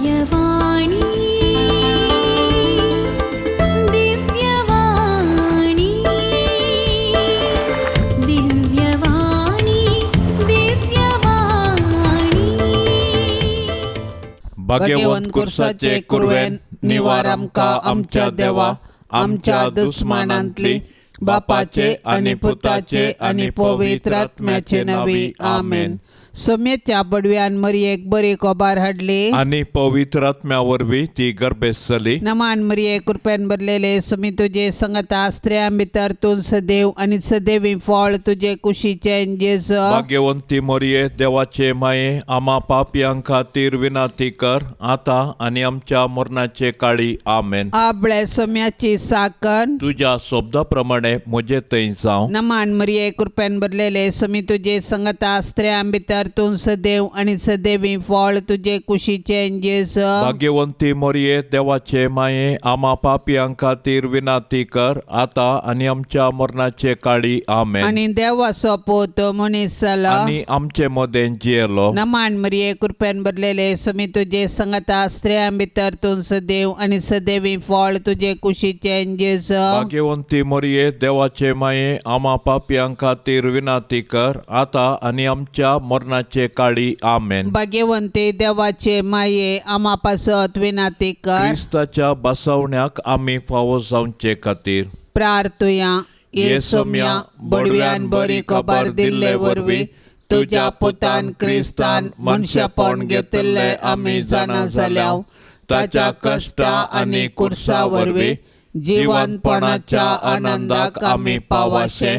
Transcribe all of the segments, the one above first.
दिव्यवाणी, दिव्यवाणी, दिव्यवाणी, दिव्यवाणी. भाग्यवंत कुर्साचे कुरवेन निवार आमकां आमच्या देवा, आमच्या दुस्मानांतली, बापाचे आनी पुताचे आनी पवित्र आत्म्याचे नांवी, आमेन. सोम्याच्या बडव्यान मरियेक बरी कोबार हाडली. आनी पवित्र आत्म्या वरवीं ती गर्भेस्त जाली. नमान मरिये, कृपेन भरलेले, सुमी तुजे संगता, स्त्रियां भितर तूं सदैव आनी सदैवी फळ तुजे कुशीचे, जेजू. भाग्यवंती मोरये, देवाचे माये, आमा पापयां खातीर विनाती कर, आतां आनी आमच्या मरणाचे काळी, आमेन. आबळे सोम्याची साकन. तुज्या शब्दा प्रमाणे म्हजे थंय जावं. नमान मरिये, कृपेन भरलेले, सुमी तुजे संगता, स्त्रियां भितर तूं सदैव आनी सदैवी फळ तुजे कुशीचे, जेजू. भाग्यवंती मोरये, देवाचे माये, आमा पापयां खातीर विनाती कर, आतां आनी आमच्या मरणाचे काळी, आमेन. आनी देवाचो पूत मनीस जालो. आनी आमचे मदें जियेलो. नमान मरिये, कृपेन भरलेले, सुमी तुजे संगता, स्त्रियां भितर तूं सदैव आनी सदैवी फळ तुजे कुशीचे, जेजू. भाग्यवंती मोरये, देवाचे माये, आमा पापयां खातीर विनाती कर, आतां आनी आमच्या मरणाचे काळी, आमेन. भाग्यवंती देवाचे माये, आमा पासत विनाती कर. क्रिस्ताच्या बसवण्याक आमी फावो जावचे खातीर प्रार्थुया. ये सोम्या, बडव्यान बरी खबर दिल्ले वरवीं तुज्या पुतान क्रिस्तान मनशापण घेतिल्ले आमी जाणा जाल्या. ताच्या कश्टा आनी कुर्सा वरवीं जिवनपणाच्या आनंदाक आमी पावाशे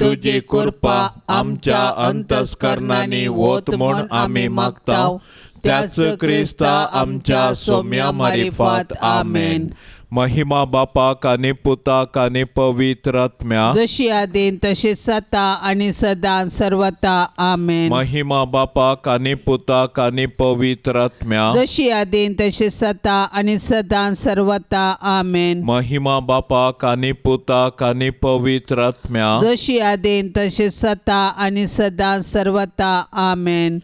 तुजी कृपा आमच्या अंतस्करणांनी वत म्हूण आमी मागता, त्याच क्रिस्ता आमच्या सोम्या मारिफात, आमेन. महिमा बापाक आनी पुताक आनी पवित्र आत्म्या, जशी आदीन तशी सता आनी सदां सर्वता, आमेन. महिमा बापाक आनी पुताक आनी पवित्र आत्म्या, जशी आदीन तशी सता आनी सदां सर्वता, आमेन. महिमा बापाक आनी पुताक आनी पवित्र आत्म्या, जशी आदीन तशी सता आनी सदां सर्वता, आमेन.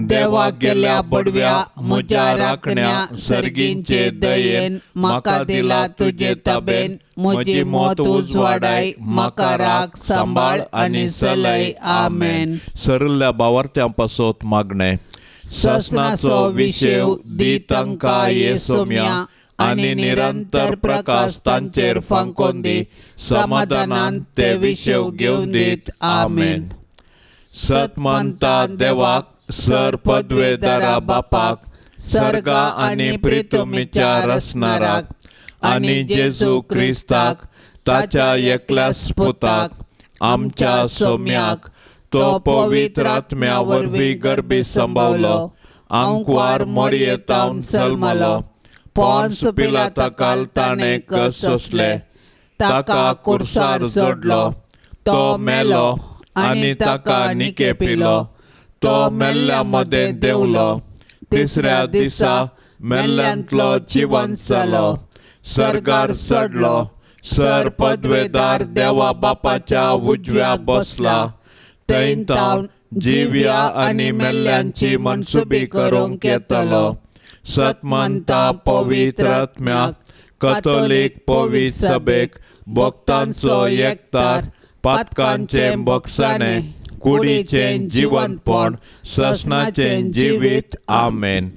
देवा गेल्या बडव्या, म्हज्या राखण्या, सर्गींचे दयेन म्हाका दिला तुजे ताबेन, म्हजी मत उजवाडाय, म्हाका राख, सांबाळ आनी चलय, आमेन. सरल्या बावार्थ्यां पासत मागणें. ससनाचो विशेव दी तांकां ये सोम्या, आनी निरंतर प्रकाश तांचेर फांकोन दी, समाधानान ते विशेव घेवन दीत, आमेन. सत मानता देवाक, सर पदवेदारा बापाक, सर्गा आनी प्रितुमीच्या रसणाराक, आनी जेजू क्रिस्ताक ताच्या एकल्याच पुताक, आमच्या सोम्याक, तो पवित्र आत्म्या वरवीं गर्भी संभवलो, आंकवार मोरयेतावन जल्मलो, पोन्स पिलाता ताणें कस सोंसले, ताका कुर्सार जोडलो, तो मेलो आनी ताका निकेपिलो, तो मेल्ल्या मदें देंवलो, तिसऱ्या दिसा मेल्ल्यांतलो जिवंत जालो, सर्गार चडलो, सर पदवेदार देवा बापाच्या उजव्या बसला, थंय तावन जिव्या आनी मेल्ल्यांची मनसुबी करूंक येतलो. सतमंता पवित्र आत्म्याक, कथोलीक पवित्र सभेक, भक्तांचो एकतार, पातकांचें बक्षाणें, कुडीचें जिवंतपण, ससनाचें जिवीत, आमेन.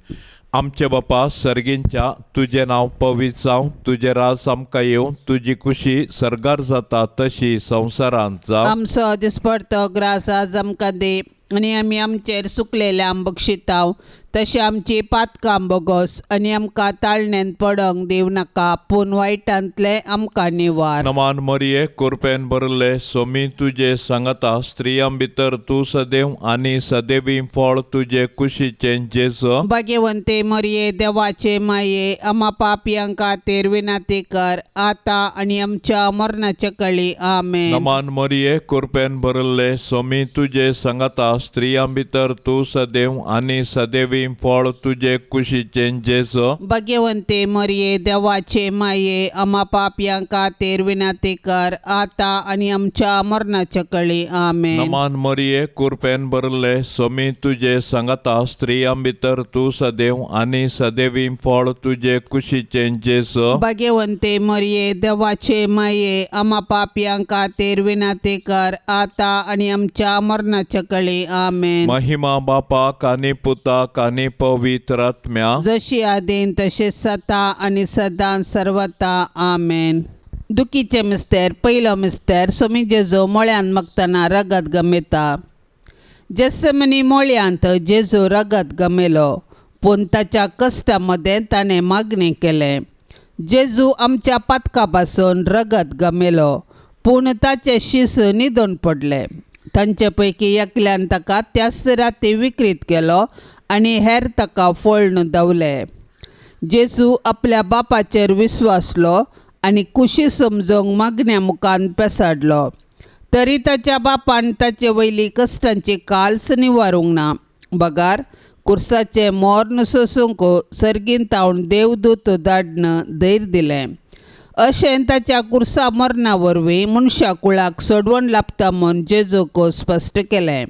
आमचे बापा सर्गींच्या, तुजें नांव पवित्र जावं, तुजें राज आमकां येवं, तुजी खुशी सर्गार जाता तशी संवसारांत जावं. आमचो दिसपडतो ग्रास आज आमकां दी, आनी आमी आमचेर सुकलेल्या बक्षिताव, तशें आमची पातकां बोगोस, आनी आमकां ताळण्यान पडोंक दिवं नाका, पूण वायटांतलें आमकां निवार. नमान मरिये, कुरपेन भरले, सोमी तुजे सांगता, स्त्रियां भितर तूं सदैव आनी सदैवी फळ तुजे कुशीचें, जेजू. भाग्यवंते मरिये, देवाचे माये, आमा पापयां खातीर विनंती कर, आतां आनी आमच्या मरणाच्या कळी, आमेन. नमान मरिये, कुरपेन भरले, सोमी तुजे सांगता, स्त्रियां भितर तूं सदैव आनी सदैवी फळ तुजे कुशीचें जेजो. भगवंते मरिये देवाचे माये आमा पापयां खातीर विनंती कर आता आनी आमच्या मरणाच्या कळी. आमेन. नमान मरिये, कुरपेन भरले, सोमी तुजे सांगाता, स्त्रियां भितर तूं सदैव आनी सदैवी फळ तुजे कुशीचें जेजो. भगवंते मरिये देवाचे माये आमा पापयां खातीर विनंती कर आता आनी आमच्या मरणाच्या कळी. आमेन. महिमा बापाक आनी पुताक आनी पवित्र आत्म्या. जशी आदीन तशें सता आनी सदां सर्वता. आमेन. दुखीचे मिस्तेर. पयलो मिस्तेर. सोमी जेजू मोळ्यान मागतना रगत गमेता. जेसमनी मोळयांत जेजू रगत गमेलो, पूण ताच्या कश्टा मदें ताणें मागणें केलें. जेजू आमच्या पातका पासून रगत गमेलो, पूण ताचे शीस न्हिदून पडले. तांचे पैकी एकल्यान ताका त्याच राती विक्रीत केलो आनी हेर ताका फोळ्ण दवले. जेजू आपल्या बापाचेर विस्वासलो आनी कुशी समजूंक मागण्या मुखान पेसाडलो, तरी ताच्या बापान ताचे वयली कश्टांची काल्स निवारूंक ना, बगार कुर्साचें मोर्न सोसूंक सर्गीन तावन देवदूत धाडन धैर्य दिलें. अशें ताच्या कुर्सा मरणा वरवीं मनशा कुळाक सोडवण लाबता म्हूण जेजूक स्पश्ट केलें.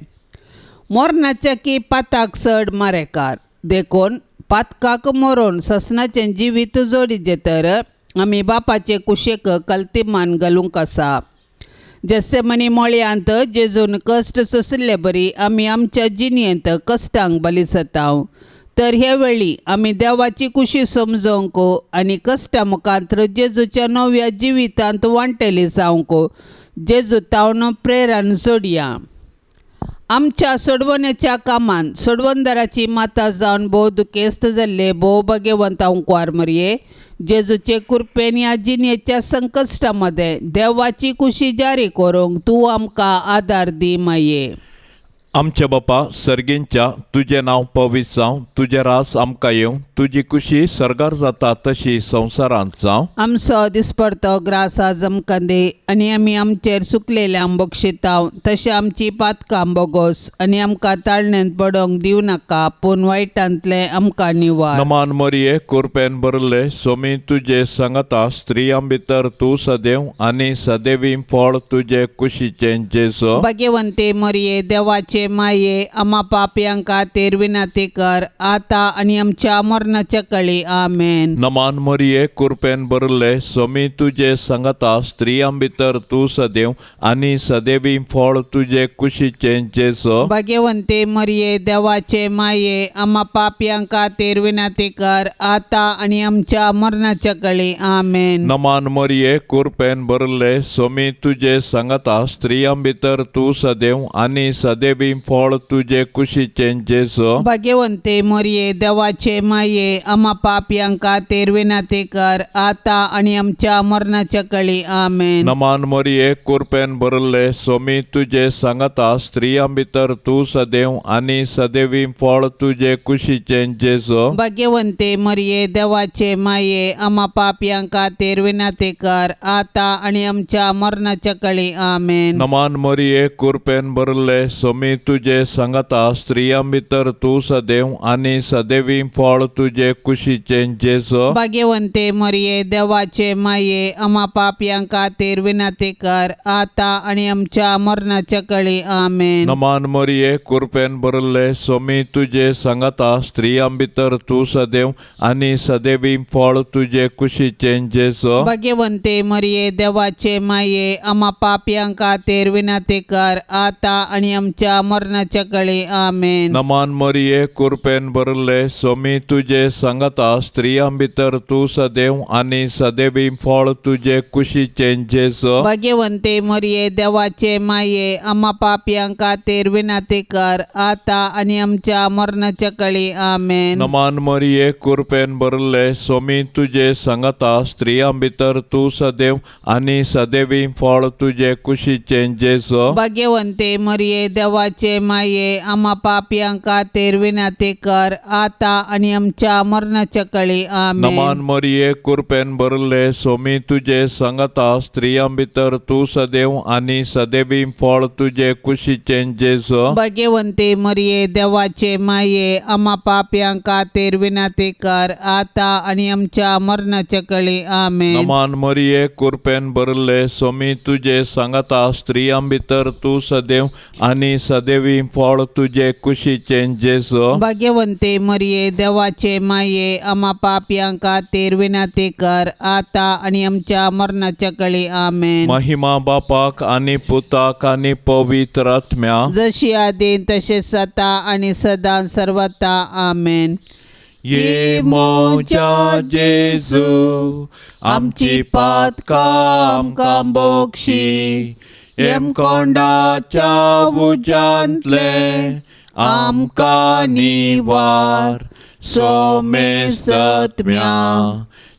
मरणाच्या की पाताक चड मारेकार, देखून पातकाक मरोन ससनाचें जिवीत जोडीचें तर आमी बापाचे कुशेक कल्तिमान घालूंक आसा. जेसेमनी मोळयांत जेजून कश्ट सोंसिल्ले बरी आमी आमच्या जिणेंत कश्टांक बली जाताव, तर हे वेळी आमी देवाची कुशी समजोवंक आनी कश्टा मुखांत जेजूच्या नव्या जिवितांत वांटेली जावंक जेजू तावन प्रेरण जोडया. आमच्या सोडवण्याच्या कामान सोडवणदाराची माता जावन भोव दुखेस्त जाल्ले भोव भाग्यवंत अंकुवार मरये, जेजूचे कृपेन ह्या जिणेच्या संकश्टा मदें देवाची कुशी जारी करूंक तूं आमकां आदार दी माये. आमच्या बापा सर्गींच्या, तुजें नांव पवित्र जावं, तुजें रास आमकां येवं, तुजी कुशी सर्गार जाता तशी संवसारांत जावं. आमचो दिसपडतो ग्रास आज आमकां दी आनी आमी आमचेर सुकलेल्यांक बक्षिताव तशें आमची पातकां बोगोस आनी आमकां ताळण्यांत पडोवंक दिवं नाका, पूण वायटांतलें आमकां निवार. नमान मरिये, कुरपेन भरले, सोमी तुजे सांगाता, स्त्रियां भितर तूं सदैव आनी सदैवी फळ तुजे कुशीचें जेजो. भाग्यवंते मरिये देवाचे माये आमा पापयां खातीर विनंती कर आता आनी आमच्या मरणाच्या कळी. आमेन. नमान मरिये, कुरपेन भरले, सोमी तुजे सांगाता, स्त्रियां भितर तूं सदैव आनी सदैवी फळ तुजे कुशीचें जेजो. भाग्यवंते मरिये देवाचे माये आमा पापयां खातीर विनंती कर आता आनी आमच्या मरणाच्या कळी. आमेन. नमान मरिये, कुरपेन भरले, सोमी तुजे सांगाता, स्त्रियां भितर तूं सदैव आनी सदैवी फळ तुजे कुशीचें जेजो. भाग्यवंते मरिये देवाचे माये आमा पापयां खातीर विनंती कर आता आनी आमच्या मरणाच्या कळी. आमेन. नमान मरिये, कुरपेन भरले, सोमी तुजे सांगाता, स्त्रियां भितर तूं सदैव आनी सदैवी फळ तुजे कुशीचें जेजो. भाग्यवंते मरिये देवाचे माये आमा पापयां खातीर विनंती कर आता आनी आमच्या मरणाच्या कळी. आमेन. नमान मरिये, कुरपेन भरले, सोमी तुजे सांगाता, स्त्रियां भितर तूं सदैव आनी सदैवी फळ तुजे कुशीचें जेजो. भाग्यवंते मरिये देवाचे माये आमा पापयां खातीर विनंती कर आता आनी आमच्या मरणाच्या कळी. आमेन. नमान मरिये, कुरपेन भरले, सोमी तुजे सांगाता, स्त्रियां भितर तूं सदैव आनी सदैवी फळ तुजे कुशीचें जेजो. भाग्यवंते मरिये देवाचे माये आमा पापयां खातीर विनंती कर आता आनी आमच्या मरणाच्या कळी. आमेन. नमान मरिये, कुरपेन भरले, सोमी तुजे सांगाता, स्त्रियां भितर तूं सदैव आनी सदैवी फळ तुजे कुशीचें जेजो. भाग्यवंते मरिये देवाचे माये आमा पापयां खातीर विनंती कर आता आनी आमच्या मरणाच्या कळी. आमेन. नमान मरिये, कुरपेन भरले, सोमी तुजे सांगाता, स्त्रियां भितर तूं सदैव आनी सदैवी फळ तुजे कुशीचें जेजो. भाग्यवंते मरिये देवाचे देवाचे माये आमा पापयां खातीर विनंती कर आता आनी आमच्या मरणाच्या कळी. नमान आमेन. मरिये, कुरपेन भरले, सोमी तुजे संगता, स्त्रियां भितर तूं सदैव आनी सदैवी फळ तुजे कुशीचें जेजू. भाग्यवंती मरिये, देवाचे माये, आमा पापयां खातीर विनंती कर आता आनी आमच्या मरणाच्या कळी. आमेन. नमान मरिये, कुरपेन भरले, सोमी तुजे सांगाता, स्त्रियां भितर तूं सदैव आनी सदैवी फळ तुजे कुशीचें जेजू. भाग्यवंती मरिये, देवाचे माये, आमा पापयां खातीर विनंती कर आता आनी आमच्या मरणाच्या कळी. आमेन. महिमा बापाक आनी पुताक आनी पवित्र आत्म्या. जशी आदीन तशें सता आनी सदां सर्वता. आमेन. ये मोजा जेजू, आमची पातकां आमकां बोक्षी, येमकोंडाच्या उज्यांतले आमकां निवार, सोमेसत्म्या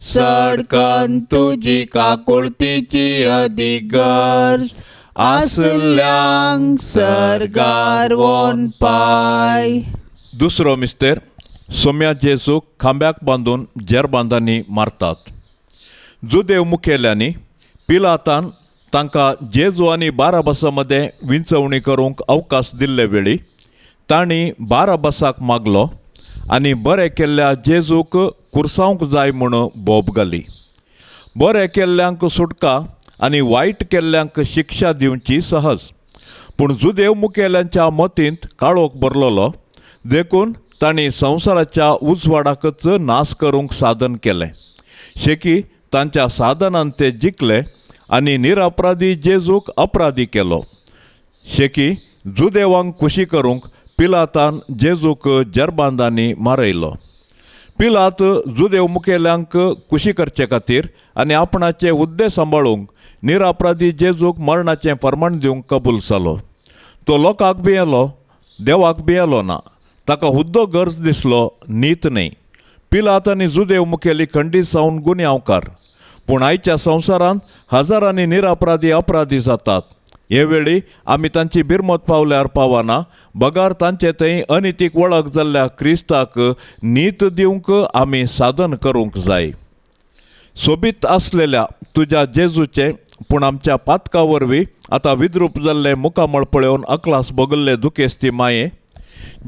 सडकन तुजी काकुळतीची अदीक गरज आसल्यांक सर्गार वोन पाय. दुसरो मिस्तेर. सोम्या जेजूक खांब्याक बांदून जेरबांदांनी मारतात. जुदेव मुखेल्यांनी पिलातान तांकां जेजू आनी बाराबसा मदें विंचवणी करूंक अवकाश दिल्ले वेळी तांणी बाराबसाक मागलो आनी बरें केल्ल्या जेजूक कुर्सावंक जाय म्हूण बोब घाली. बरें केल्ल्यांक सुटका आनी वायट केल्ल्यांक शिक्षा दिवची सहज, पूण जुदेव मुखेल्यांच्या मतींत काळोख भरलेलो, देखून तांणी संवसाराच्या उजवाडाकच नाश करूंक साधन केलें. शेकी तांच्या साधनान ते जिखले आनी निरअपराधी जेजूक अपराधी केलो. शेकी जुदेवांक खुशी करूंक पिलातान जेजूक जरबांदांनी मारयलो. पिलात जुदेव मुखेल्यांक खुशी करचे खातीर आनी आपणाचे हुद्दे सांबाळूंक निरअपराधी जेजूक मरणाचें फर्माण दिवंक कबूल जालो. तो लोकांक भियेलो, देवाक भियेलो ना. ताका हुद्दो गरज दिसलो, नीत न्हय. पिलात आनी जुदेव मुखेली खंडीत जावन गुन्यांवकार, पूण आयच्या संवसारांत हजारांनी निरअपराधी अपराधी जातात. हे वेळी आमी तांची बिरमत पावल्यार पावना बगार तांचे थंय अनितीक वळख जाल्ल्या क्रिस्ताक नीत दिवंक आमी साधन करूंक जाय. सोबीत आसलेल्या तुज्या जेजूचें पूण आमच्या पातका वरवीं आतां विद्रूप जाल्लें मुखामळ पळोवन अकलास बगल्ले दुखेस्ती माये,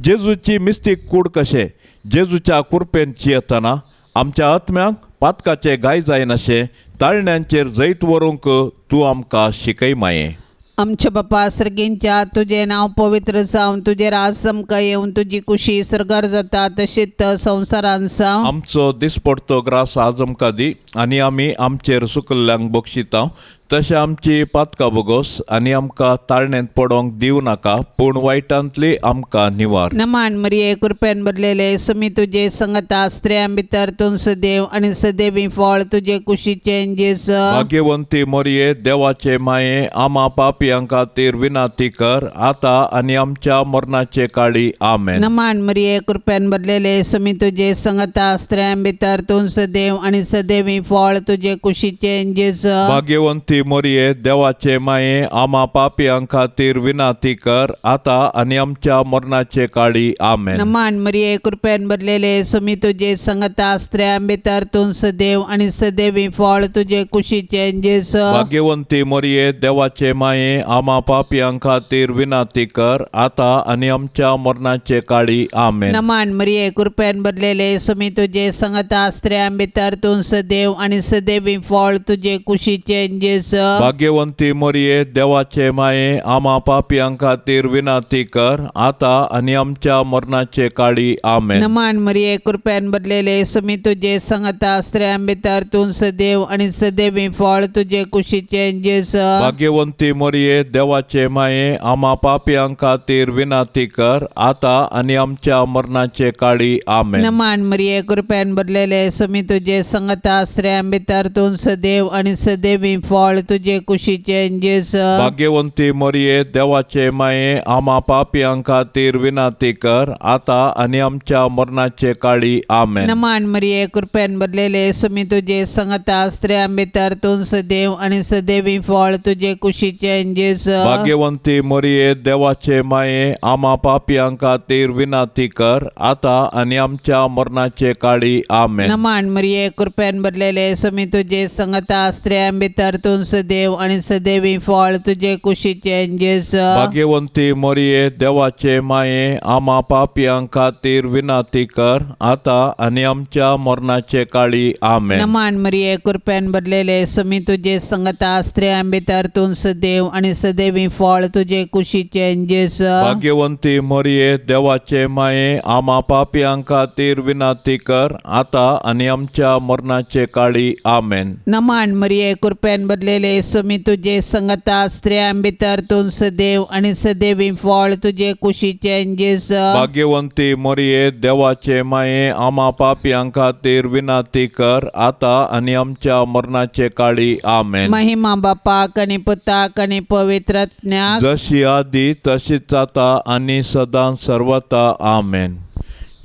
जेजूची मिस्तीक कूड कशें जेजूच्या कुरपेन चियेतना आमच्या आत्म्यांक पातकाचे गाय जायनाशें ताळण्यांचेर जैत व्हरूंक तूं आमकां शिकय माये. आमच्या बापा सर्गींच्या, तुजें नांव पवित्र जावन, तुजें राज आमकां येवन, तुजी कुशी सर्गार जाता तशीच संवसारान जावं. आमचो दिसपडतो ग्रास आज आमकां दी आनी आमी आमचेर सुकल्ल्यांक बक्षिता तशें आमची पातकां बोगोस आनी आमकां ताळण्यांत पडोंक दिवं नाका, पूण वायटांतली आमकां निवार. नमान मरिये, कृपेन भरलेले, सुमी तुजे संगता, स्त्रियां भितर तूं सदैव आनी सदैवी फळ तुजे कुशीचें जेजू. भाग्यवंती मोरये, देवाचे माये, आमा पापयां खातीर विनाती कर आता आनी आमच्या मरणाचे काळी. आमेन. नमान मरिये, कृपेन भरलेले, सुमी तुजे संगता, स्त्रियां भितर तूं सदैव आनी सदैवी फळ तुजे कुशीचें जेजू. भाग्यवंती मोरये, देवाचे माये, आमा पापयां खातीर विनाती कर आता आनी आमच्या मरणाचे काळी. आमेन. नमान मरिये, कृपेन भरलेले, सुमी तुजे संगता, स्त्रियां भितर तूं सदैव आनी सदैवी फळ तुजे कुशीचें जेजू. भाग्यवंती मोरये, देवाचे माये, आमा पापयां खातीर विनाती कर आता आनी आमच्या मरणाचे काळी. आमेन. नमान मरिये, कृपेन भरलेले, सुमी तुजे संगता, स्त्रियां भितर तूं सदैव आनी सदैवी फळ तुजे कुशीचें जेजू. भाग्यवंती मोरये, देवाचे माये, आमा पापयां खातीर विनाती कर आता आनी आमच्या मरणाचे काळी. आमेन. नमान मरिये, कृपेन भरलेले, सुमी तुजे संगता, स्त्रियां भितर तूं सदैव आनी सदैवी फळ तुजे कुशीचें जेजू. भाग्यवंती मोरये, देवाचे माये, आमा पापयां खातीर विनाती कर आता आनी आमच्या मरणाचे काळी. आमेन. नमान मरिये, कृपेन भरलेले, सुमी तुजे संगता, स्त्रियां भितर तूं सदैव आनी सदैवी फळ तुजे कुशीचें जेजू. भाग्यवंती मरिये देवाचे माये आमा पापयां खातीर विनंती कर आतां आनी आमच्या मरणाचे काळी. आमेन. नमान मरिये कृपेन भरलेले सुमी तुजे संगता स्त्रियां भितर तूं सदैव आनी सदैवी फळ तुजे कुशीचें जेजू. भाग्यवंती मरिये देवाचे माये आमा पापयां खातीर विनंती कर आतां आनी आमच्या मरणाचे काळी. आमेन. नमान मरिये कृपेन भरलेले सुमी तुजे संगता स्त्रियां भितर तूं सदैव आनी सदैवी फळ तुजे कुशीचें जेजू. भाग्यवंती मरिये देवाचे माये आमा पापयां खातीर विनंती कर आतां आनी आमच्या मरणाचे काळी. आमेन. नमान मरिये कृपेन भरलेले सुमी तुजे संगता स्त्रियां भितर तूं सदैव आनी सदैवी फळ तुजे कुशीचें जेजू. भाग्यवंती मरिये देवाचे माये आमा पापयां खातीर विनंती कर आतां आनी आमच्या मरणाचे काळी. आमेन. नमान मरिये कृपेन भरलेले सुमी तुजे संगता स्त्रियां भितर तूं सदैव आनी सदैवी फळ तुजे कुशीचें जेजू. भाग्यवंती मरिये देवाचे माये आमा पापयां खातीर विनंती कर आतां आनी आमच्या मरणाचे काळी. आमेन. महिमा बापाक आनी पुताक आनी पवित्र आत्म्याक. जशी आदी तशीच आता आनी सदां सर्वता. आमेन.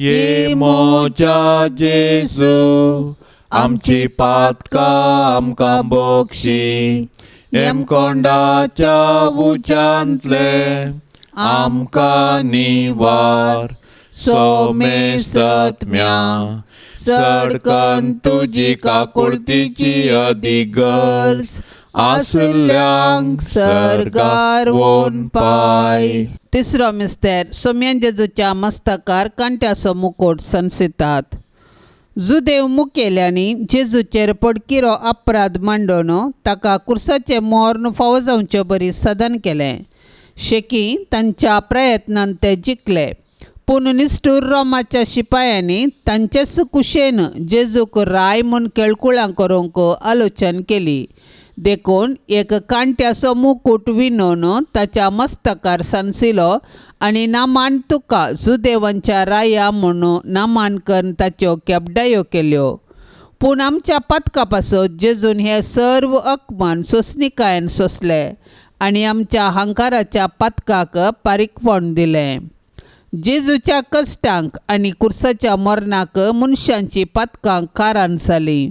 ये मोजा जेजू आमची पातकां आमकां बक्षी हेमकोंडाच्या उच्यांतले आमकां निवार सोमेसत्म्या सडकन तुजी काकुळतीची अदीक गरज आसल्यांक सर्गार वोन पाय. तिसरो मिस्तेर. सोम्यान जेजूच्या मस्तकार कांट्याचो मुकोट सनसितात. जुदेव मुखेल्यांनी जेजूचेर पडकिरो अपराध मांडून ताका कुर्साचें मर्ण फावो जावचे बरी सदन केलें. शेकी तांच्या प्रयत्नान ते जिखले, पूण निश्ठूर रोमाच्या शिपायांनी तांचेच कुशेन जेजूक राय म्हूण केळकुळां करूंक आलोचन केली. देखून एक कांट्याचो मुकूट विणून ताच्या मस्तकार सांसिलो आनी नामान तुका जुदेवांच्या राया म्हणून नामान करून ताच्यो केबडायो केल्यो. पूण आमच्या पातका पासत जेजून हे सर्व अपमान सोंसणिकायेन सोंसले आनी आमच्या हांकाराच्या पातकाक पारीकपण दिलें. जेजूच्या कश्टांक आनी कुर्साच्या मरणाक मनशांची पातकां कारण जालीं,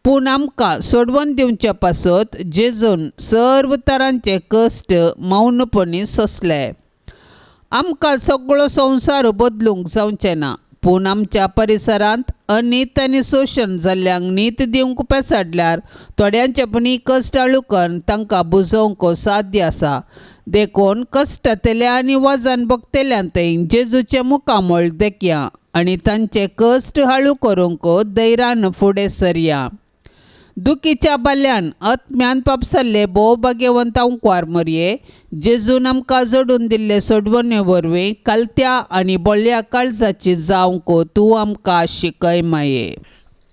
पूण आमकां सोडवून दिवचे पासत जेजून सर्व तरांचे कश्ट मौनपणी सोंसले. आमकां सगळो संवसार बदलूंक जावचें ना, पूण आमच्या परिसरांत अनीत आनी शोशण जाल्ल्यांक नीत दिवंक पेसाडल्यार थोड्यांचे पुणी कश्ट आळूकन तांकां बुजोवंक साध्य आसा. देखून कश्टांतल्या आनी वजन भोगतल्यां थंय जेजूचें मुखामळ देखया आनी तांचे कश्ट हाळू करूंक धैर्यान फुडें सरया. दुखीच्या बाल्यान आत्म्यान पापसल्ले भोव भाग्यवंत अंकवार मरये, जेजून आमकां जोडून दिल्ले सोडवणे वरवीं कालत्या आनी बोळ्या काळजाची जावंक तूं आमकां शिकय माये.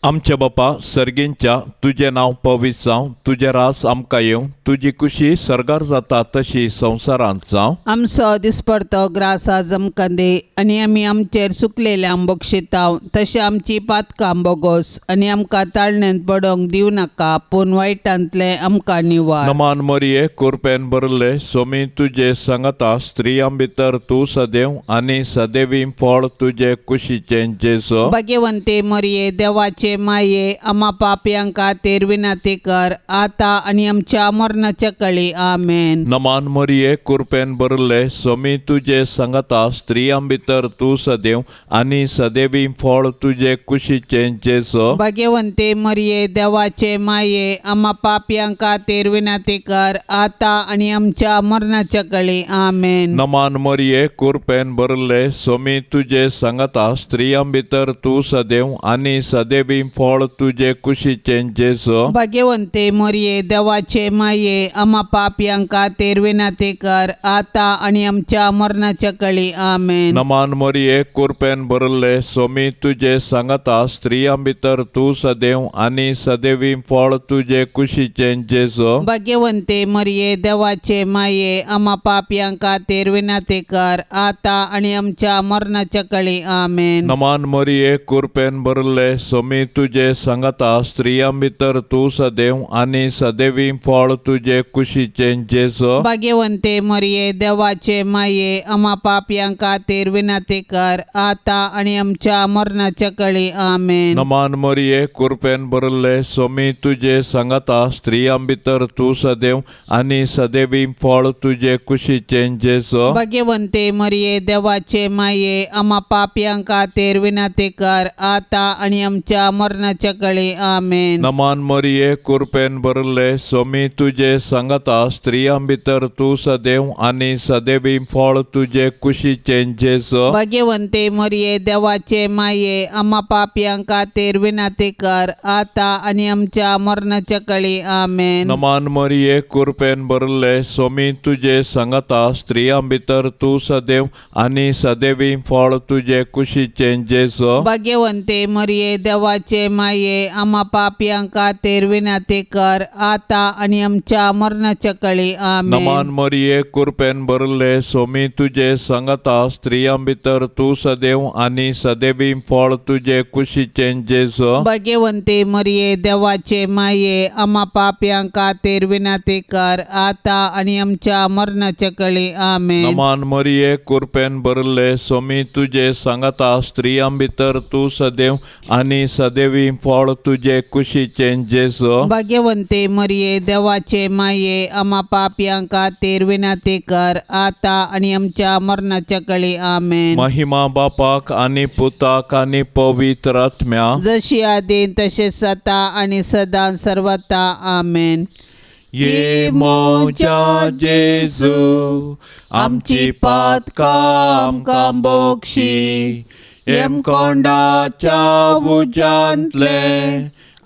आमच्या बापा सर्गींच्या, तुजें नांव पवित्र जावं, तुजें रास आमकां येवं, तुजी कुशी सर्गार जाता तशी संवसारांत जावं. आमचो दिसपडतो ग्रास आज आमकां दी आनी आमी आमचेर चुकलेल्यांक बक्षिताव तशें आमची पातकां बोगोस आनी आमकां ताळण्यांत पडोवंक दिवं नाका, पूण वायटांतलें आमकां निवार. नमान मरिये, कुरपेन भरले, सोमी तुजे सांगता, स्त्रियां भितर तूं सदैव आनी सदैवी फळ तुजे कुशीचें जेजो. भाग्यवंते मरिये, देवाचे माये, आमा पापयांक खातीर विनंती कर आता आनी आमच्या मरणाच्या कळी. आमेन. नमान मरिये, कुरपेन भरले, सोमी तुजे सांगता, स्त्रियां भितर तूं सदैव आनी सदैवी फळ तुजे कुशीचें जेजो. भाग्यवंते मरिये, देवाचे माये, आमा पापयांक खातीर विनंती कर आता आनी आमच्या मरणाच्या कळी. आमेन. नमान मरिये, कुरपेन भरले, सोमी तुजे सांगता, स्त्रियां भितर तूं सदैव आनी सदैवी फळ तुजे कुशीचें जेजो. भाग्यवंते मरिये, देवाचे माये, आमा पापयांक खातीर विनंती कर आता आनी आमच्या मरणाच्या कळी. आमेन. नमान मरिये, कुरपेन भरले, सोमी तुजे सांगता, स्त्रियां भितर तूं सदैव आनी सदैवी फळ तुजे कुशीचें जेजो. भाग्यवंते मरिये, देवाचे माये, आमा पापयांक खातीर विनंती कर आता आनी आमच्या मरणाच्या कळी. आमेन. नमान मरिये, कुरपेन भरले, सोमी तुजे सांगाता स्त्रियां भितर तूं सदैव आनी सदैवी फळ तुजे कुशीचें जेजू. भाग्यवंते मरिये, देवाचे माये, आम्हा पापयां खातीर विनंती कर, आता आणि आमच्या मरणाच्या कळी. आमेन. नमान मरिये, कृपेन भरले, सोमी तुजे सांगाता स्त्रियां भितर तूं सदैव आनी सदैवी फळ तुजे कुशीचें जेजू. भाग्यवंते मरिये, देवाचे माये, आम्हा पापयां खातीर विनंती कर, आता आणि आमच्या मरणाच्या कळी. आमेन. नमान मरिये, कृपेन भरले, सोमी तुजे सांगाता स्त्रियां भितर तूं सदैव आनी सदैवी फळ तुजे कुशीचें जेजू. भाग्यवंते मरिये, देवाचे माये, आम्हा पापयां खातीर विनंती कर, आता आणि आमच्या मरणाच्या कळी. आमेन. नमान मरिये, कृपेन भरले, सोमी तुजे सांगाता स्त्रियां भितर तूं सदैव आनी सदैवी फळ तुजे कुशीचें जेजू. भाग्यवंते मरिये, देवाचे माये, आम्हा पापयां खातीर विनंती कर, आता आणि आमच्या मरणाच्या कळी. आमेन. नमान मरिये, कृपेन भरले, सोमी तुजे सांगाता स्त्रियां भितर तूं सदैव आनी सदैवी फळ तुजे कुशीचें जेजू. भाग्यवंते मरिये, देवाचे माये, आम्हा पापयां खातीर विनंती कर, आता आणि आमच्या मरणाच्या कळी. आमेन. नमान मरिये, कृपेन भरले, सोमी तुजे सांगाता स्त्रियां भितर तूं सदैव आनी सदैवी फळ तुजे कुशीचें जेजू. भाग्यवंते मरिये, देवाचे माये, आम्हा पापयां खातीर विनंती कर, आता आणि आमच्या मरणाच्या कळी. आमेन. महिमा बापाक आनी पुताक आनी पवित्र आत्म्या. जशी आदी तसे सता आणि सदा सर्वता. आमेन. ये मोजा जेजू, आमची पातकां आमकां बोक्षी, येमकोंडाच्या उज्यांतले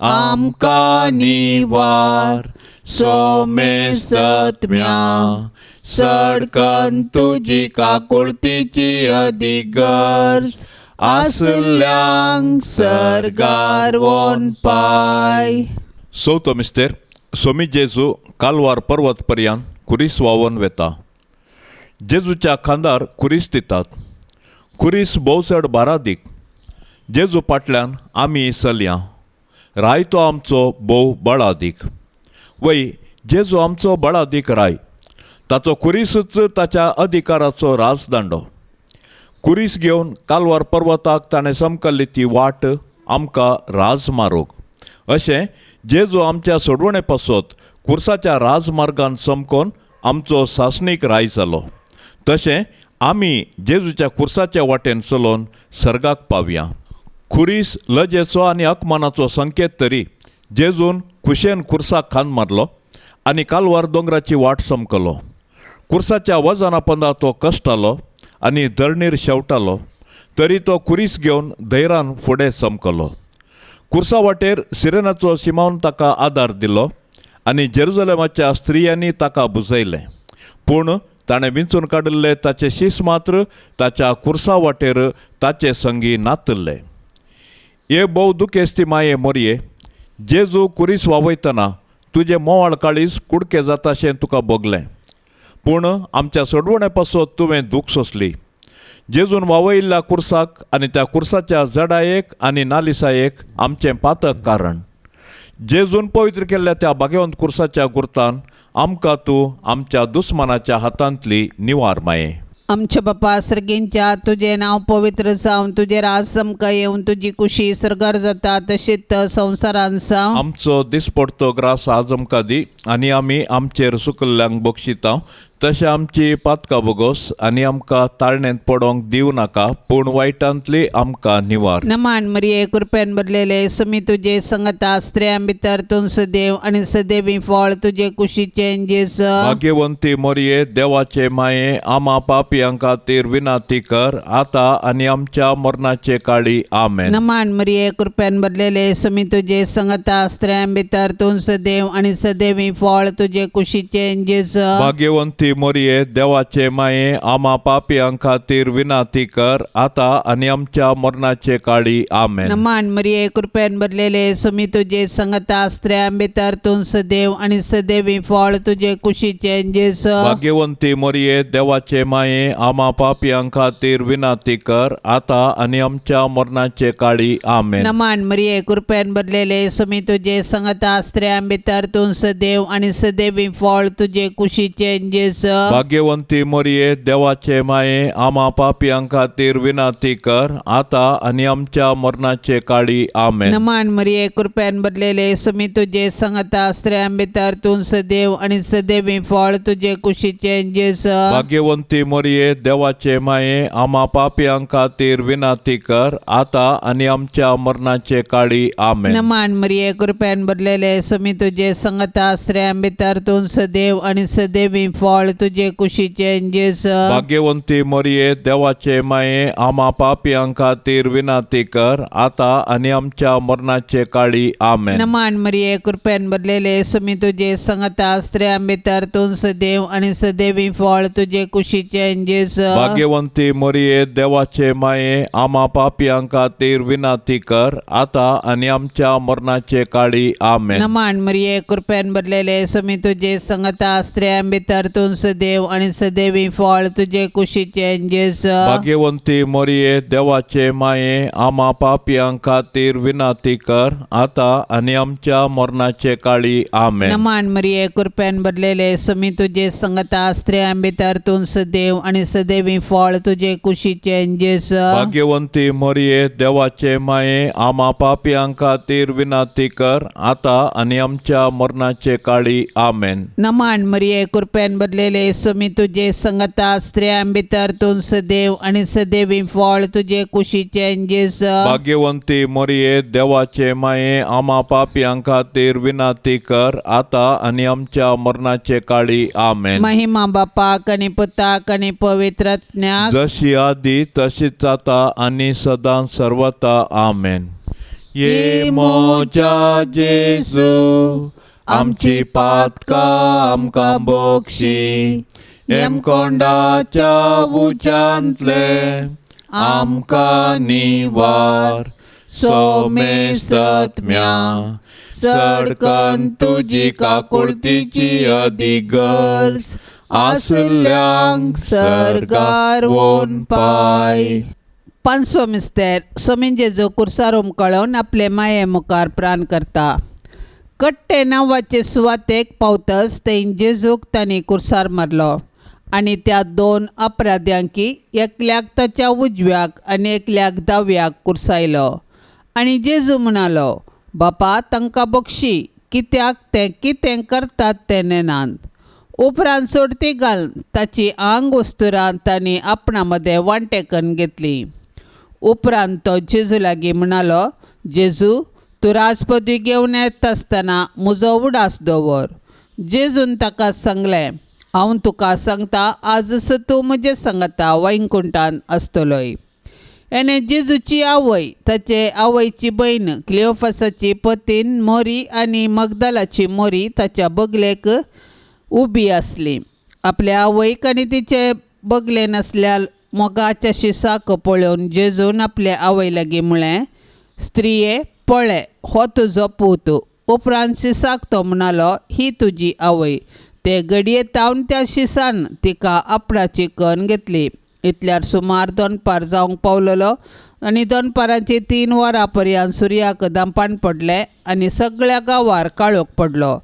आमकां निवार, सोमेसत्म्या सडकन तुजी काकुळतीची अदीक गरज आसल्यांक सर्गार वोन पाय. चवथो मिस्तेर. सोमी जेजू कालवार पर्वत पर्यंत कुरीस व्हांवोन वेता. जेजूच्या खांदार कुरीस दितात. कुरीस भोव चड बारादीक. जेजू फाटल्यान आमी चलया, राय तो आमचो भोव बळादीक. वय, जेजू आमचो बळादीक राय. ताचो कुरीसूच ताच्या अधिकाराचो राजदांडो. कुरीस घेवन कालवार पर्वताक ताणें समकल्ली ती वाट आमकां राजमारोग. अशें जेजू आमच्या सोडवणे पासत कुर्साच्या राजमार्गान समकोन आमचो सासणीक राय जालो. तशें आमी जेजूच्या कुर्साच्या वाटेन चलोवन सर्गाक पावया. खुरीस लजेचो आनी अपमानाचो संकेत तरी जेजून खुशेन कुर्साक खांद मारलो आनी कालवार दोंगराची वाट समकलो. कुर्साच्या वजना पंदा तो कश्टालो आनी धरणीर शेवटालो, तरी तो कुरीस घेवन धैरान फुडें समकलो. कुर्सा वाटेर सिरेनाचो सिमावन ताका आदार दिलो आनी जेरुजलेमाच्या स्त्रियांनी ताका बुजयलें. पूण ताणें विंचून काडिल्ले ताचे शीस मात्र ताच्या कुर्सा वाटेर ताचे संगी नातल्ले. हे भोव दुखेस्ती माये मोरये, जेजू कुरीस वावयतना तुजें मोवाळ काळीज कुडके जाताशें तुका भोगलें, पूण आमच्या सोडवणे पासत तुवें दूख सोंसली. जेजून वावयिल्ल्या कुर्साक आनी त्या कुर्साच्या जडायेक आनी नालिसायेक आमचें पातक कारण. जेजून पवित्र केल्ल्या त्या भाग्यवंत कुर्साच्या गुर्तान आमकां तूं आमच्या दुस्मानाच्या हातांतली निवार माये. आमच्या बापा सर्गींच्या, तुझे नाव पवित्र जावन, तुझे राज समका येवन, तुजी कुशी सर्गार जाता तशीच संवसारान जावं. आमचो दिसपडतो ग्रास आज आमकां दी आनी आमी आमचेर सुकल्ल्यांक बक्षिता तशें आमची पातकां बोगोस आनी आमकां ताळण्यांत पडोंक दिवं नाका, पूण वायटांतली आमकां निवार. नमान मरिये, कृपेन भरलेले, सुमी तुझे संगता, स्त्रियां भितर तूं सदैव आणि सदैवी फळ तुझे कुशीचे जेजू. भाग्यवंती मोरये, देवाचे माये, आमा पापयां खातीर विनाती कर, आता आनी आमच्या मरणाचे काळी. आमेन. नमान मरिये, कृपेन भरलेले, सुमी तुझे संगता, स्त्रियां भितर तूं सदैव आणि सदैवी फळ तुझे कुशीचे जेजू. भाग्यवंती भाग्यवंती मोरये देवाचे माये आमा पापयां खातीर विनाती कर आता आनी आमच्या मरणाचे काळी. आमेन. नमान मरिये, कृपेन भरलेले, सुमी तुझे संगता, स्त्रियां भितर तूं सदैव आणि सदैवी फळ तुझे कुशीचे जेजू. भाग्यवंती मोरये देवाचे माये आमा पापयां खातीर विनाती कर आता आनी आमच्या मरणाचे काळी. आमेन. नमान मरिये, कृपेन भरलेले, सुमी तुझे संगता, स्त्रियां भितर तूं सदैव आणि सदैवी फळ तुझे कुशीचे जेजू. भाग्यवंती मोरये देवाचे माये आमा पापयां खातीर विनाती कर आता आनी आमच्या मरणाचे काळी. आमेन. नमान मरिये, कृपेन भरलेले, सुमी तुझे संगता, स्त्रियां भितर तूं सदैव आणि सदैवी फळ तुझे कुशीचे जेजू. भाग्यवंती मोरये देवाचे माये आमा पापयां खातीर विनाती कर आता आनी आमच्या मरणाचे काळी. आमेन. नमान मरिये, कृपेन भरलेले, सुमी तुझे संगता, स्त्रियां भितर तूं सदैव आणि सदैवी फळ तुझे कुशीचे जेजू. भाग्यवंती मोरये देवाचे माये आमा पापयां खातीर विनाती कर आता आनी आमच्या मरणाचे काळी. आमेन. नमान मरिये, कृपेन भरलेले, सुमी तुझे संगता, स्त्रियां भितर तूं सदैव आणि सदैवी फळ तुझे कुशीचे जेजू. भाग्यवंती मोरये देवाचे माये आमा पापयां खातीर विनाती कर आता आनी आमच्या मरणाचे काळी. आमेन. नमान मरिये, कृपेन भरलेले, सुमी तुझे संगता, स्त्रियां भितर तूं सदैव आणि सदैवी फळ तुझे कुशीचे जेजू. भाग्यवंती मोरये देवाचे माये आमा पापयां खातीर विनाती कर आता आनी आमच्या मरणाचे काळी. आमेन. नमान मरिये, कृपेन भरलेले, सुमी तुझे संगता, स्त्रियां भितर तूं सदैव आणि सदैवी फळ तुझे कुशीचे जेजू. भाग्यवंती मोरये देवाचे माये आमा पापयां खातीर विनाती कर आता आनी आमच्या मरणाचे काळी. आमेन. नमान मरिये, कृपेन भरलेले, सुमी तुझे संगता, स्त्रियां भितर तूं सदैव आणि सदैवी फळ तुझे कुशीचे जेजू. भाग्यवंती मोरये देवाचे माये आमा पापयां खातीर विनाती कर आता आनी आमच्या मरणाचे काळी. आमेन. महिमा बापाक आणि पुताक आणि पवित्र आत्म्याक, जशी आदी तशीच आता आनी सदां सर्वता. आमेन. ये मोजा जेजू, आमची पातकां आमकां बोक्षी, हेमकोंडाच्या उच्यांतले आमकां निवार, सोमेसत्म्या सडकन तुजी काकुळतीची अदीक गरज आसल्यांक सर्गार वोन पाय. पांचसो मिस्तेर. सोमीन जेजू कुर्सार उमकळोवन आपले माये मुखार प्राण करता. कट्टे नांवाचे सुवातेक पावतच थंय जेजूक तांणी कुर्सार मारलो आनी त्या दोन अपराध्यांकी एकल्याक ताच्या उजव्याक आनी एकल्याक दाव्याक कुर्सायलो. आनी जेजू म्हणालो, बापा, तांकां बक्षी, कित्याक ते कितें करतात तें नेनात. उपरांत सोडती घालून ताची आंग वस्तुरां तांणी आपणा मदें वांटेकन घेतली. उपरांत तो जेजू लागीं म्हणालो, जेजू, तूं राजपदवी घेवन येता आसतना म्हजो उडास दवर. जेजून ताका सांगलें, हांव तुका सांगता, आजच तूं म्हजे सांगता वैकुंठान आसतलोय. एने जेजूची आवय, ताचे आवयची भयण, क्लिओफासाची पतीन मोरी आनी मगदलाची मोरी ताच्या बगलेक उबी आसली. आपल्या आवयक आनी तिचे बगलेन आसल्या मोगाच्या शिसाक पळोवन जेजून आपले आवय लागीं म्हळें, स्त्रिये, पळय, हो तुजो पूत. उपरांत शिसाक तो म्हणालो, ही तुजी आवय. ते घडये तावन त्या शिसान तिका आपणाची कन्न घेतली. इतल्यार सुमार दनपार जावंक पावलेलो आनी दनपारांची 3 वरां पर्यंत सुर्याक दांपान पडलें आनी सगळ्या गांवार काळोख पडलो.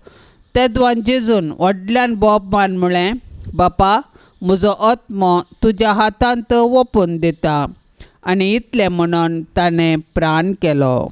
तेदवान जेजून व्हडल्यान बोब मान म्हळें, बापा, म्हजो आत्मो तुज्या हातांत ओंपून दिता. आनी इतलें म्हणून ताणें प्राण केलो.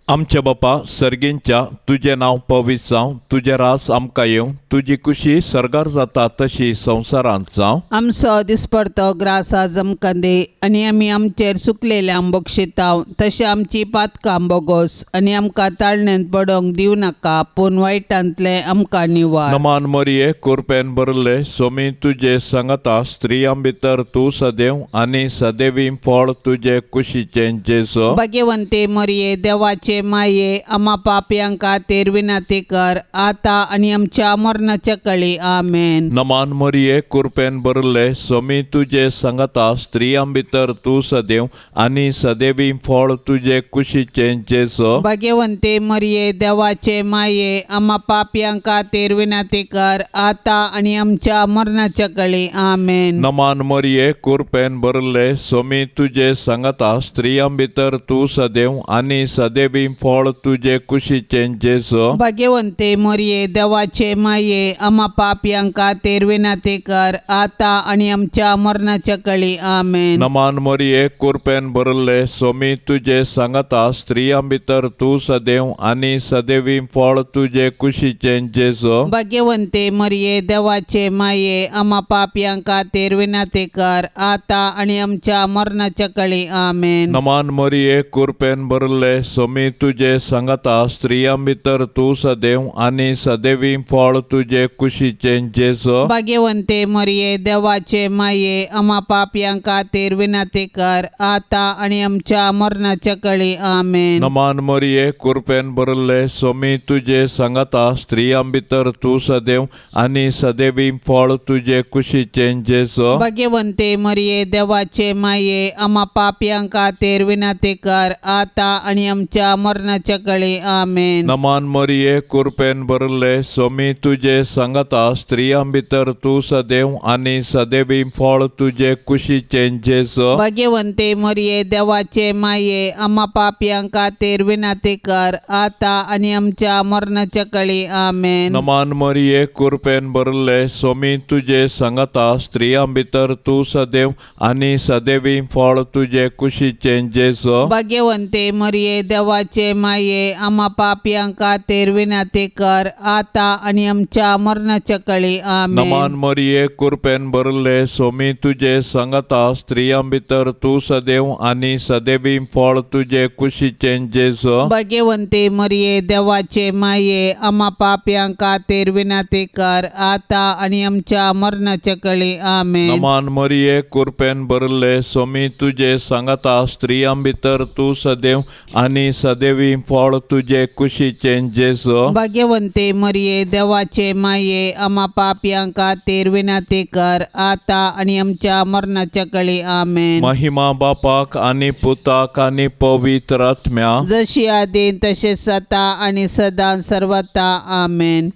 आमच्या बापा सर्गींच्या, तुजें नांव पवित्र जावं, तुजें रास आमकां येवं, तुजी कुशी सर्गार जाता तशी संवसारांत जावं. आमचो दिसपडतो ग्रास आज आमकां दी आनी आमी आमचेर सुकलेल्यांक बक्षिताव तशें आमची पातकां बोगोस आनी आमकां ताळण्यांत पडोवंक दिवं नाका, पूण वायटांतलें आमकां निवार. नमान मरिये, कुरपेन भरले, सोमी तुजे सांगता, स्त्रियां भितर तूं सदैव आनी सदैवी फळ तुजे कुशीचें जेजो. भाग्यवंती मरिये, देवाचे देवाचे माये आमा पापयां खातीर विनंती कर आता आनी आमच्या मरणाच्या कळी. आमेन. नमान मरिये, कुरपेन भरले, सोमी तुजे सांगाता, स्त्रियां भितर तूं सदैव आनी सदैवी फळ तुजे कुशीचें जेजो. भाग्यवंते मरिये, देवाचे माये आमा पापयां खातीर विनंती कर आता आनी आमच्या मरणाच्या कळी. आमेन. नमान मरिये, कुरपेन भरले, सोमी तुजे सांगाता, स्त्रियां भितर तूं सदैव आनी सदैवी फळ तुजे कुशीचें जेजो. भाग्यवंते मरिये, देवाचे माये आमा पापयां खातीर विनंती कर आता आनी आमच्या मरणाच्या कळी. आमेन. नमान मरिये, कुरपेन भरले, सोमी तुजे सांगाता, स्त्रियां भितर तूं सदैव आनी सदैवी फळ तुजे कुशीचें जेजो. भाग्यवंते मरिये, देवाचे माये आमा पापयां खातीर विनंती कर आता आनी आमच्या मरणाच्या कळी. आमेन. नमान मरिये, कुरपेन भरले, सोमी तुजे सांगाता, स्त्रियां भितर तूं सदैव आनी सदैवी फळ तुजे कुशीचें जेजो. भाग्यवंते मरिये, देवाचे माये आमा पापयां खातीर विनंती कर आता आनी आमच्या मरणाच्या कळी. आमेन. नमान मरिये, कुरपेन भरले, सोमी तुजे सांगाता, स्त्रियां भितर तूं सदैव आनी सदैवी फळ तुजे कुशीचें जेजो. भाग्यवंते मरिये, देवाचे माये आमा पापयां खातीर विनंती कर आता आनी आमच्या मरणाच्या कळी. आमेन. नमान मरिये, कुरपेन भरले, सोमी तुजे सांगाता, स्त्रियां भितर तूं सदैव आनी सदैवी फळ तुजे कुशीचें जेजो. भाग्यवंते मरिये, देवाचे माये आमा पापयां खातीर विनंती कर आता आनी आमच्या मरणाच्या कळी. आमेन. नमान मरिये, कुरपेन भरले, सोमी तुजे सांगाता, स्त्रियां भितर तूं सदैव आनी सदैवी फळ तुजे कुशीचें जेजो. भाग्यवंते मरिये, देवाचे माये आमा पापयां खातीर विनंती कर आता आनी आमच्या मरणाच्या कळी. आमेन. नमान मरिये, कुरपेन भरले, सोमी तुजे सांगाता, स्त्रियां भितर तूं सदैव आनी सदैवी फळ तुजे कुशीचें जेजो. भाग्यवंते मरिये, देवाचे माये आमा पापयां खातीर विनंती कर आता आनी आमच्या मरणाच्या कळी. आमेन. नमान मरिये, कुरपेन भरले, सोमी तुजे सांगाता, स्त्रियां भितर तूं सदैव आनी सदैवी फळ तुजे कुशीचें जेजो. भाग्यवंते मरिये, देवाचे माये आमा पापयां खातीर विनंती कर आता आनी आमच्या मरणाच्या कळी. आमेन. महिमा बापाक आनी पुताक आनी पवित्र आत्म्या. जशी आदीन तशें सता आनी सदां सर्वता. आमेन.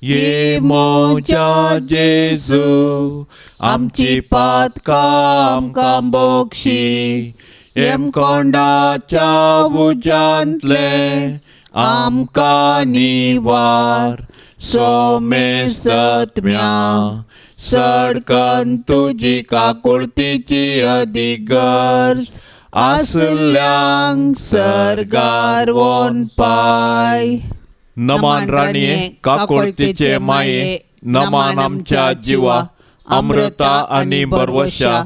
ये मोजा जेजू, आमची पातकां आमकां बोक्षी, येमकोंडाच्या उज्यांतले आमकां निवार, सोमेसत्म्या सडकन तुजी काकुळतीची अदीक गरज आसल्यांक सर्गार वोन पाय. नमान राणये, काकुळतीचे माये, नमान आमच्या जिवा, अमृता आनी बरवशा,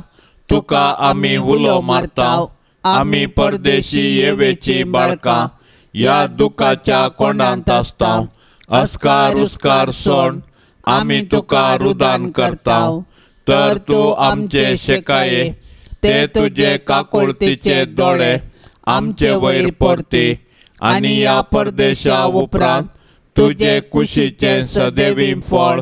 तुका आमी उलो मारता. आमी परदेशी येवेची बाळकां ह्या दुखाच्या कोंडांत आसता. अस्कार उस्कार सोण आमी तुका रुदान करता, तर तूं आमचे शेकाये ते तुजे काकुळतीचे दोळे आमचे वयर परती आनी ह्या परदेशा उपरांत तुजे कुशीचें सदैवी फळ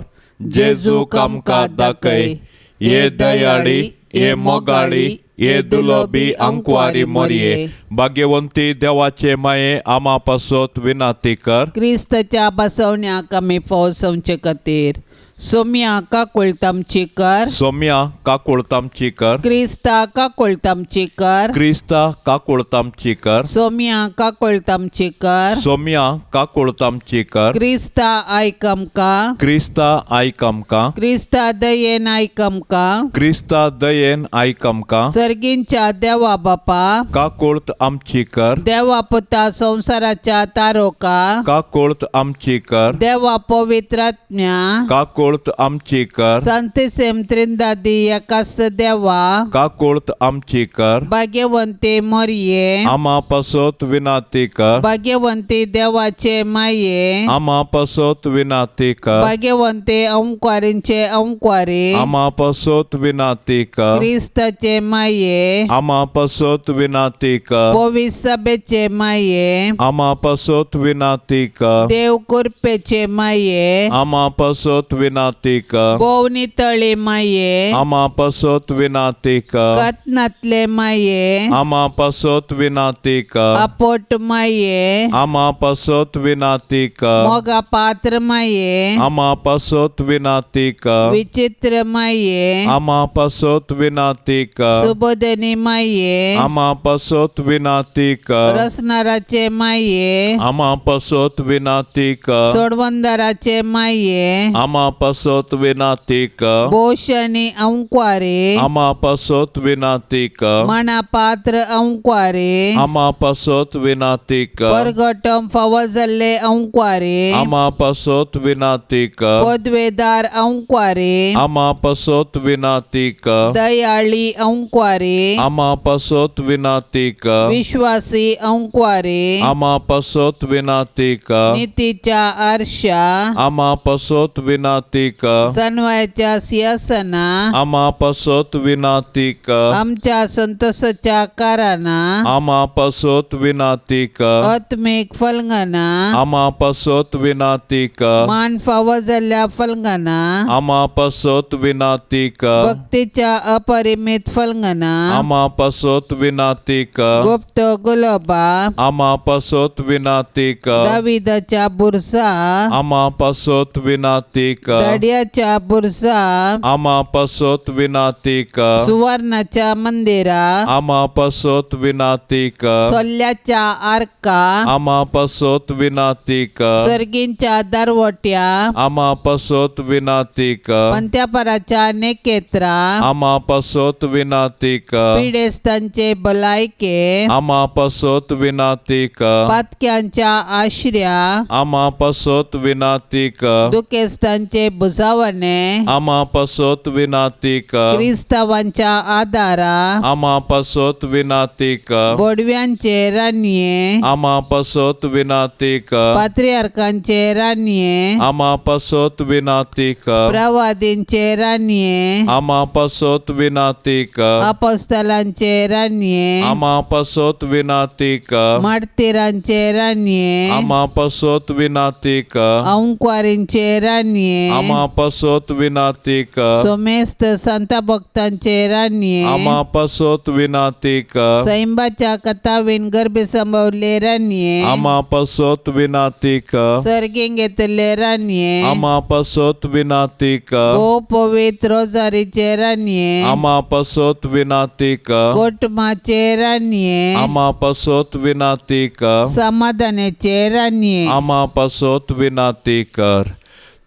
जेजूक आमकां दाखय. हे दयाळी, हे मोगाळी, हे दुलोबी अंकवारी मोरये, भाग्यवंती देवाचे माये, आमा पासत विनाती कर. क्रिस्ताच्या बसवण्याक आमी फौसवचे खातीर सोम्या काकुळतामची कर. सोम्या काकुळतामची कर. क्रिस्ता काकुळतामची कर. क्रिस्ता काकुळतामची कर. सोम्या काकुळतामची कर. सोम्या काकुळतामची कर. क्रिस्ता आयक आमकां. क्रिस्ता आयक आमकां. क्रिस्ता दयेन आयक आमकां. क्रिस्ता दयेन आयक आमकां. सर्गींच्या देवा बापा, काकुळत आमची कर. देवा पुता संवसाराच्या तारोका, काकुळत आमची कर. देवा पवित्रात्म्या, काकुळत काकुळत आमची कर. सांतेसेम त्रिंदादी एकास देवा, काकुळत आमची कर. भाग्यवंते मोरये, आमा पासत विनाती कर. भाग्यवंती देवाचे माये, आमा पासत विनाती कर. भाग्यवंते अंकवारींचे अंकवारी, आमा पासत विनाती कर. क्रिस्ताचे माये, आमा पासत विनाती कर. पवित्र सभेचे माये, आमा पासत विनाती कर. देव कृपेचे माये, आमा पासत विनाती कर. भोव नितळी माये, आमा पासत विनाती कर. कथनातले माये, आमा पासत विनाती कर. अपोट माये, आमा पासत विनाती कर. मोगा पात्र माये, आमा पासत विनाती कर. विचित्र माये, आमा पासत विनाती कर. सुबोधनी माये, आमा पासत विनाती कर. रसनाराचे माये, आमा पासत विनाती कर. सोडवंदराचे माये, आमा पासत विनाती कर. भोशणी अंकवारे, आमा पासत विनाती कर. मना पात्र अंकवारे, आमा पासत विनाती कर. परगटम फवजल्ले अंकवारे, आमा पासत विनाती कर. पदवेदार अंकवारे, आमा पासत विनाती कर. दयाळी अंकवारे, आमा पासत विनाती कर. विश्वासी अंकवारे, आमा पासत विनाती कर. नीतीच्या आरशा, आमा पासत विनाती कर. सन्वयाच्या सिंहासना, आमा पासत विनाती कर. आमच्या संतोषाच्या कारणा, आमा पासत विनाती कर. आत्मिक फलंगना, आमा पासत विनाती कर. मान फावजल्ल्या फलंगना, आमा पासत विनाती कर. भक्तीच्या अपरिमित फलंगना, आमा पासत विनाती कर. गुप्त गुलाबा, आमा पासत विनाती कर. दाविदाच्या बुरसा, आमा पासत विनाती कर. दाडियाच्या बुरसा, आमा पासत विनाती कर. सुवर्णाच्या मंदिरा, आमा पासत विनाती कर. सोल्ल्याच्या आरका, आमा पासत विनाती कर. सर्गींच्या दरवट्या, आमा पासत विनाती कर. पंत्यापराच्या नेकेत्रा, आमा पासत विनाती कर. पिडेस्तांचे भलायके, आमा पासत विनाती कर. पातक्यांच्या आश्र्या, आमा पासत विनाती कर. दुखेस्तांचे बुजावणे, आमा पासत विनाती कर. क्रिस्तावांच्या आदारा, आमा पासत विनाती कर. बोडव्यांचे रानये, आमा पासत विनाती कर. पात्रियार्कांचे रानये, आमा पासत विनाती कर. प्रवादींचे रानये, आमा पासत विनाती कर. अपोस्तलांचे रानये, आमा पासत विनाती कर. मार्तीरांचे रानये, आमा पासत विनाती कर. अंकवारींचे रानये, आमा पासत विनाती कर. सोमेस्त संत भक्तांचे रानये, आमा पासत विनाती कर. सैंबाच्या कथावीन गर्भे संभवले रानये, आमा पासत विनाती कर. सर्गीं घेतले रानये, आमा पासत विनाती कर. भोव पवित्र रोजारीचे रानये, आमा पासत विनाती कर. कोटमाचे रानये, आमा पासत विनाती कर. समाधानाचे रानये. आमा पासत विनाती कर.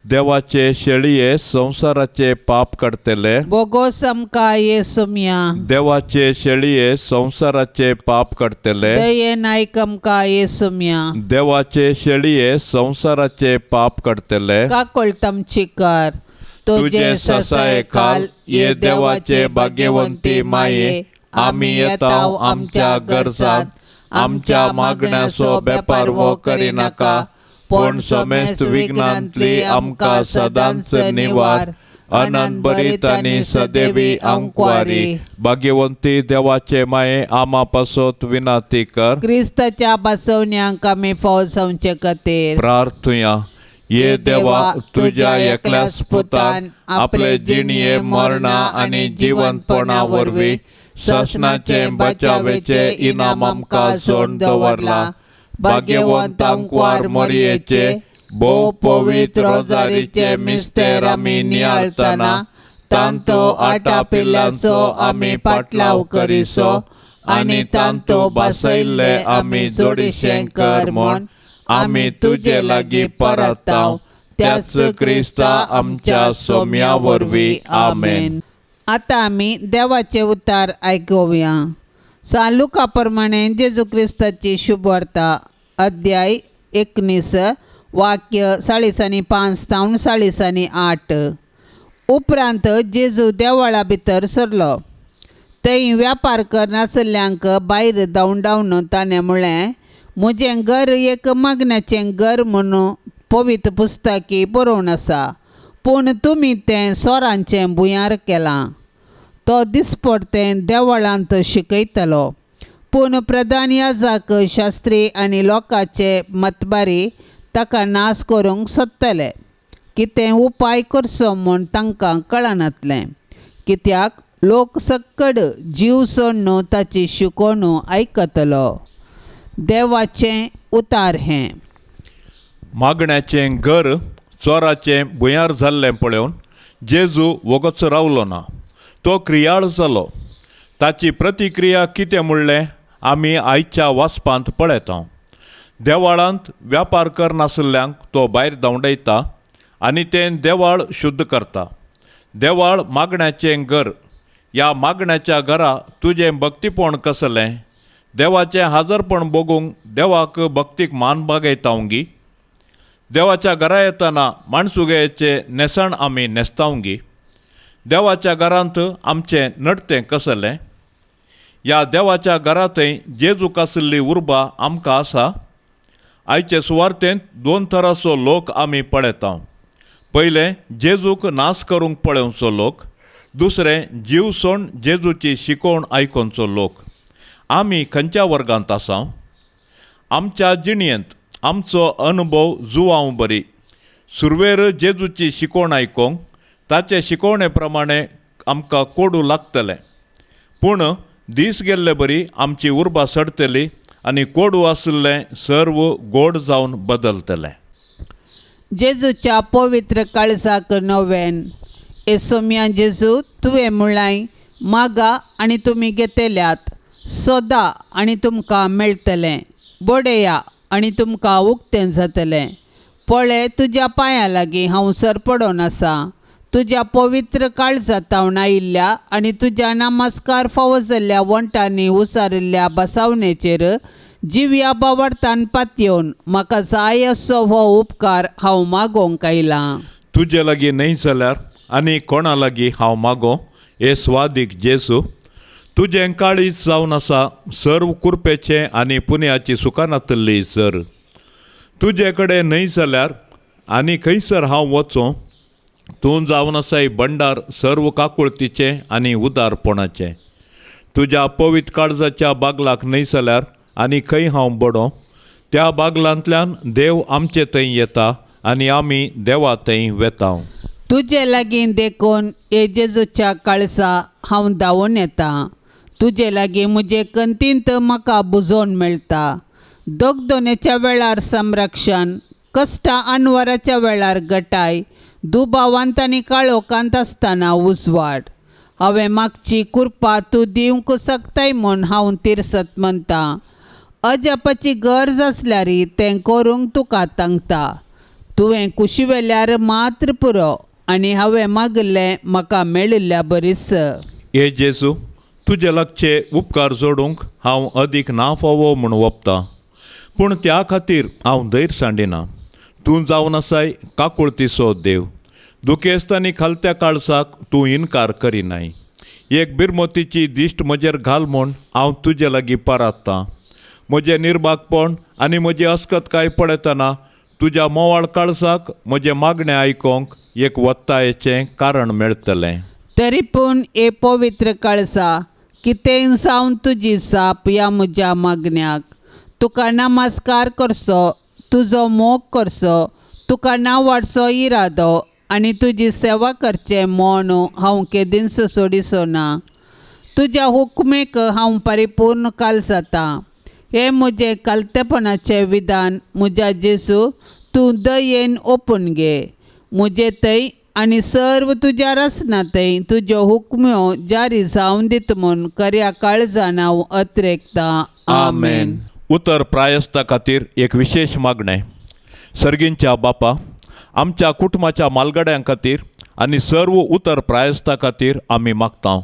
देवाचे शेळये संवसाराचे पाप काडटले. बोगोस आमकां येसुम्या. देवाचे शेळये संवसाराचे पाप काडटले. दयेन आयक आमकां येसुम्या. देवाचे शेळये संवसाराचे पाप काडटले. काकोळतमची कर. तुझे ससायखाल ये देवाचे भाग्यवंती माये, आमी येताव आमच्या गरजांत, आमच्या मागण्याचो बेपारवो करिनाका, पूण समेस्त विघ्नांतली आमकां सदांच निवार. अनंत बरीत आनी सदैवी अंकवारी. भाग्यवंती देवाचे माये, आमा पासत विनाती कर. क्रिस्ताच्या बसवण्यांक आमी फावो जावचे खातीर प्रार्थुया. ये देवा, तुझ्या एकल्याच पुतान आपले जिणये मरणा आनी जिवंतपणा वरवीं ससनाचे बचावेचे इनाम आमकां सोड दवरला. भाग्यवंत आंकवार मोरयेचे भोव पवित्र रोजारीचे मिस्तेर आमी नियाळतना तांतो आटापिल्लांचो आमी पाटलाव करिसो आनी तांतो बसयल्ले आमी जोडीशें कर म्हूण आमी तुजे लागीं परताव त्याच क्रिस्ता आमच्या सोम्या वरवीं. आमेन. आतां आमी देवाचे उतार आयकुया. सान लुका प्रमाणे जेजू क्रिस्ताची शुभवार्ता, अध्याय 19, वाक्य 5:40 तावन 8:40. उपरांत जेजू देवळा भितर सरलो. थंय व्यापार करनासल्ल्यांक भायर धांवडावन ताणें म्हळें, म्हजें घर एक मागण्याचें घर म्हणून पवित्र पुस्तकी बरोवन आसा, पूण तुमी तें सोरांचें भुंयार केलां. तो दिसपडतें देवळांत शिकयतलो. पूण प्रधान याजक, शास्त्री आनी लोकांचे मतबारी ताका नाश करूंक सोदतले. कितें उपाय करचो म्हूण तांकां कळनातलें, कित्याक लोक सक्कड जीव सोडून ताची शिकोवन आयकतलो. देवाचें उतार हें. मागण्याचें घर चोराचें भुंयार जाल्लें पळोवन जेजू वोगोच रावलो ना, तो क्रियाळ जालो. ताची प्रतिक्रिया कितें म्हणलें आमी आयच्या वाचपांत पळयता. देवाळांत व्यापार करनासल्ल्यांक तो भायर धांवडयता आनी तें देवाळ शुद्ध करता. देवाळ मागण्याचें घर. ह्या मागण्याच्या घरा तुजें भक्तीपण कसलें? देवाचें हाजरपण बगूंक देवाक भक्तीक मान बागयतावंगी? देवाच्या घरा येतना माणसुगेचें न्हेसण आमी न्हेसतावंगी? देवाच्या घरांत आमचें नडतें कसलें? ह्या देवाच्या घरा थंय जेजूक आशिल्ली उर्बा आमकां आसा? आयचे सुवार्तेंत दोन तरांचो लोक आमी पळयता. पयलें जेजूक नाश करूंक पळोवचो लोक, दुसरें जीव सोण जेजूची शिकोवण आयकोवचो लोक. आमी खंयच्या वर्गांत आसा? आमच्या जिणेंत आमचो अनुभव जुवांव बरी सुरवेर जेजूची शिकोवण आयकोंक ताचे शिकोवणे प्रमाणे आमकां कोडू लागतलें, पूण दीस गेल्ले बरी आमची उर्बा सडतली आनी कोडू आशिल्लें सर्व गोड जावन बदलतलें. जेजूच्या पवित्र काळजाक नोवेन. ए सोम्या जेजू, तुवें म्हणलाय, मागा आनी तुमी घेतल्यात, सोदा आनी तुमकां मेळटलें, बडया आनी तुमकां उक्तें जातलें. पळय, तुज्या पांयां लागीं हांव सरपडोन आसा. तुज्या पवित्र काळजा तावन आयिल्ल्या आनी तुज्या नमस्कार फावो जाल्ल्या वंटांनी उसारिल्ल्या बसावणेचेर जिव्या बावडतान पातयेवन म्हाका जाय असो हो उपकार हांव मागोवंक आयलां. तुजे लागीं न्हय जाल्यार आनी कोणा लागीं हांव मागो? हे स्वादीक जेजू, तुजें काळीज जावन आसा सर्व कुरपेचें आनी पुण्याची सुखां नातल्ली जर. तुजे कडेन न्हय जाल्यार आनी खंयसर हांव वचों? तूं जावन आसाय भंडार सर्व काकुळतीचें आनी उदारपणाचें. तुज्या पवित्र काळजाच्या बागलाक न्हय जाल्यार आनी खंय हांव बडो? त्या बागलांतल्यान देव आमचे थंय येता आनी आमी देवा थंय वेता. तुजे लागीं देखून हे जेजूच्या काळजा हांव धांवून येता. तुजे लागीं म्हजे कंतींत म्हाका बुजोवन मेळटा. दगदोनेच्या वेळार संरक्षण, कश्टां अनवराच्या वेळार गटाय, दुबावांत आनी काळोखांत आसतना उजवाड. हांवें मागची कुरपा तूं दिवंक शकताय म्हूण हांव तिरसत म्हणटा. अजापाची गरज आसल्यार तें करूंक तुका तांकता. तुवें कुशिवेल्यार मात्र पुरो आनी हांवें मागिल्लें म्हाका मेळिल्ल्या बरीच. हे जेजू, तुजे लागचे उपकार जोडूंक हांव अदीक ना फावो म्हूण वपता, पूण त्या खातीर हांव धैर्य सांडिना. तूं जावन आसाय काकुळतीचो देव. दुखेस्त आनी खालत्या काळजाक तूं इनकार करिनाय. एक बिरमतीची दिश्ट म्हजेर घाल म्हूण हांव तुजे लागीं परात्तां. म्हजें निर्भागपण आनी म्हजी अस्कतकाय पळयतना तुज्या मोवाळ काळजाक म्हजें मागणें आयकोंक एक वत्तायेचें कारण मेळटलें. तरी पूण हे पवित्र काळजा, कितेंय जावन तुजी जाप ह्या म्हज्या मागण्याक. तुका नमस्कार करचो, तुजो मोग करचो, तुका नावाडचो इरादो आनी तुजी सेवा करचें म्हूण हांव केदींच सोडिचो ना. तुज्या हुकमेक हांव परिपूर्ण काल जाता. हें म्हजें कालतेपणाचें विधान म्हज्या जेजू, तूं दयेन ओपून घे. म्हजे थंय आनी सर्व तुज्या रसना थंय तुज्यो हुकम्यो जारी जावन दित म्हूण खऱ्या काळजान हांव अत्रेकतां. आमेन. उतर प्रायस्ता खातीर एक विशेश मागणें. सर्गींच्या बापा, आमच्या कुटुंबाच्या मालगड्यां खातीर आनी सर्व उतर प्रायस्ता खातीर आमी मागता.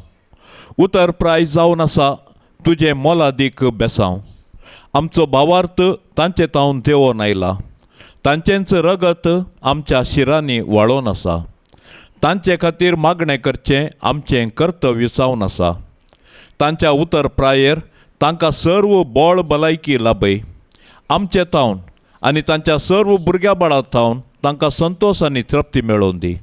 उतर प्राय जावन आसा तुजें मोलादीक बेसांव. आमचो भावार्थ तांचे तावन देंवोन आयला. तांचेंच रगत आमच्या शिरांनी व्हाळोन आसा. तांचे खातीर मागणें करचें आमचें कर्तव्य जावन आसा. तांच्या उतर प्रायेर तांकां सर्व बळ भलायकी लाभय. आमचे थावन आनी तांच्या सर्व भुरग्या बाळा थावन तांकां संतोश आनी तृप्ती मेळोवन दी.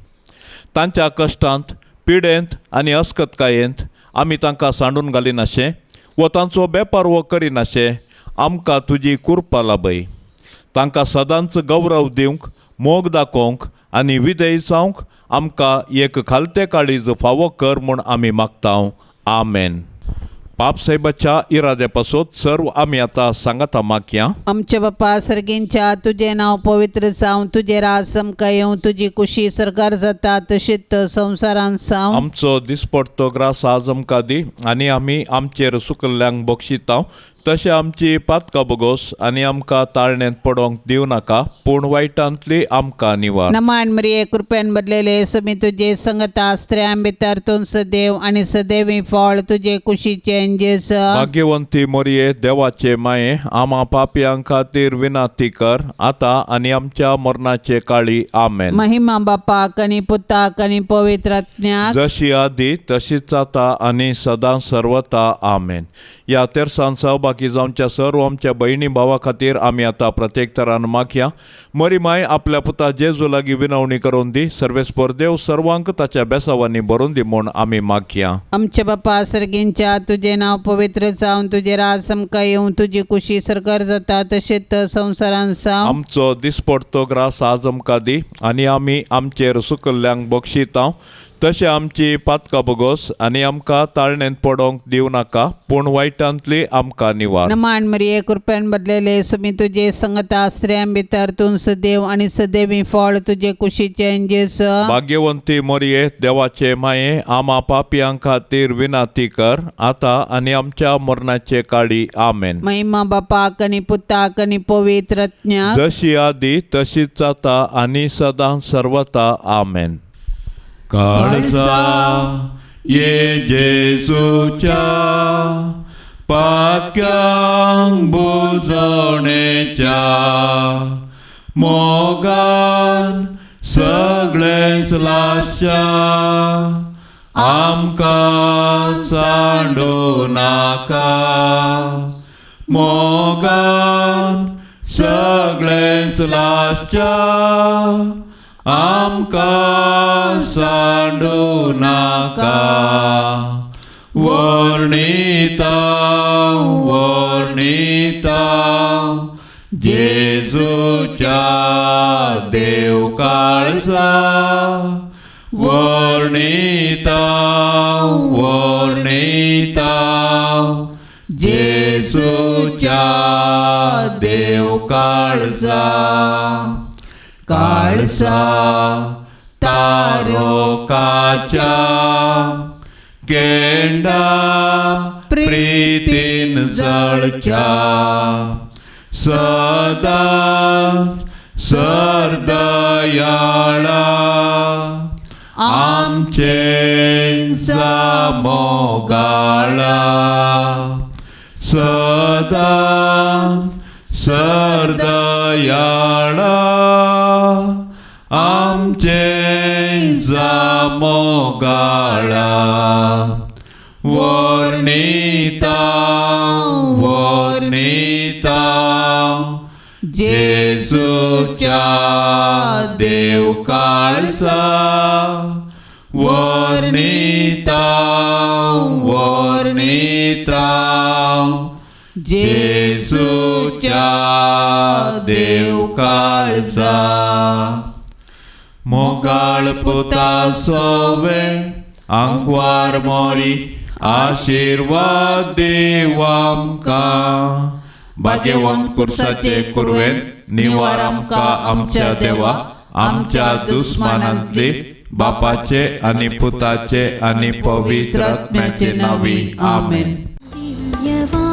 तांच्या कश्टांत, पिडेंत आनी अस्कतकायेंत आमी तांकां सांडून घालिनाशें वो तांचो बेपारवो करिनाशें आमकां तुजी कृपा लाभय. तांकां सदांच गौरव दिवंक, मोग दाखोवंक आनी विधेय जावंक आमकां एक खालते काळीज फावो कर म्हूण आमी मागता. आमेन. पाप साहेबाच्या इराद्या पासत सर्व आमी आतां सांगाता मागया. आमच्या बापा सर्गींच्या, तुजें नांव पवित्र जावं, तुजें राज आमकां येवं, तुजी कुशी सरकार जाता तशीच संवसारांत जावं. आमचो दिसपडतो ग्रास आज आमकां दी आनी आमी आमचेर सुकल्ल्यांक बक्षिता तशें आमची पातकां बोगोस आनी आमकां ताळण्यांत पडोवंक दिवं नाका, पूण वायटांतली आमकां निवार. नमान मरिये, कृपेन भरलेले, सुमी तुजे संगता, स्त्रियां भितर तूं सदैव आनी सदैवी फळ तुजे कुशीचें जेस. भाग्यवंती मोरये, देवाचे माये, आमा पापयां खातीर विनाती कर आतां आनी आमच्या मरणाचे काळी. आमेन. महिमा बापाक आनी पुताक आनी पवित्र आत्म्याक, जशी आदी तशीच आतां आनी सदां सर्वता. आमेन. ह्या तेरसान सहभागी जावच्या सर्व आमच्या भयणी भावा खातीर आमी आतां प्रत्येक तरान मागया. मरी माय आपल्या पुता जेजू लागीं विनवणी करून दी. सर्वेस्पर देव सर्वांक ताच्या बेसावांनी भरून दी म्हूण आमी मागया. आमच्या बापा सर्गींच्या, तुजें नांव पवित्र जावं, तुजें राज आमकां येवं, तुजी कुशी सरकार जाता तशीच संवसारांत जावं. आमचो दिसपडतो ग्रास आज आमकां दी आनी आमी आमचेर सुकल्ल्यांक बक्षिता तशें आमची पातकां बोगोस आनी आमकां ताळण्यांत पडोवंक दिवं नाका, पूण वायटांतली आमकां निवार. नमान मरिये, कृपेन भरलेले, सुमी तुजे संगता, स्त्रियां भितर तूं सदैव आनी सदैवी फळ तुजे कुशीचें जेस. भाग्यवंती मोरये, देवाचे माये, आमा पापयां खातीर विनाती कर आतां आनी आमच्या मरणाचे काळी. आमेन. महिमा बापाक आनी पुताक आनी पवित्र आत्म्याक, जशी आदी तशीच आतां आनी सदां सर्वता. आमेन. काळजा ये जेजूच्या पातक्यांक बुजवणेच्या मोगान सगळेंच लासच्या आमकां सांडू नाका, मोगान सगळेंच लासच्या आमकां सांडू नाका. वर्णिता वर्णिता जेजूच्या देव काळजा, वर्णिता वर्णिता जेजूच्या देव काळजा. काळजा तारोकाच्या केंडा प्रीतीन जळच्या सदांच सरदयाळा आमचे मोगाळा, सदांच सरदयाळा आमचे मोगाळा. वर्णिता वर्णिता जेजूच्या देव काळजा, वर्णिता वर्णिता जेजूच्या देव काळजा. मोगाळ पुता सोवे आंकवार मोरी आशिर्वाद देव आमकां. भाग्यवंत कुर्साचे कुरवेन निवार आमकां आमच्या देवा आमच्या दुस्मानांतली, बापाचे आनी पुताचे आनी पवित्र आत्म्याचे नांवी. आमेन. दिव्यवाणी.